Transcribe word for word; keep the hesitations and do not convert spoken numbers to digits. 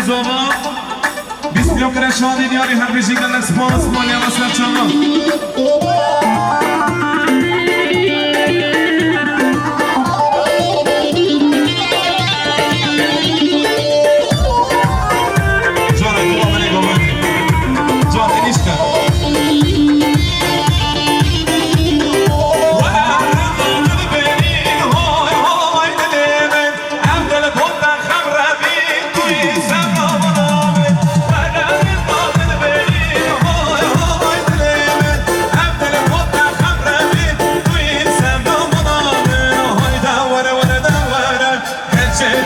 Zava, bîst kilo qire şadî diyarî her bijî gelek spas, maliye ve serçava. Cara tu baba ne gavani. Cara enişte. Wala Ramazan berin, hay hay dilê min. Ev dil bota xem revî, tu yî sevda min a min. Wala Ramazan berin, hay hay dilê min. Ev dil bota xem revî, tu yî sevda min a min. Hayde were were de were. Gerçek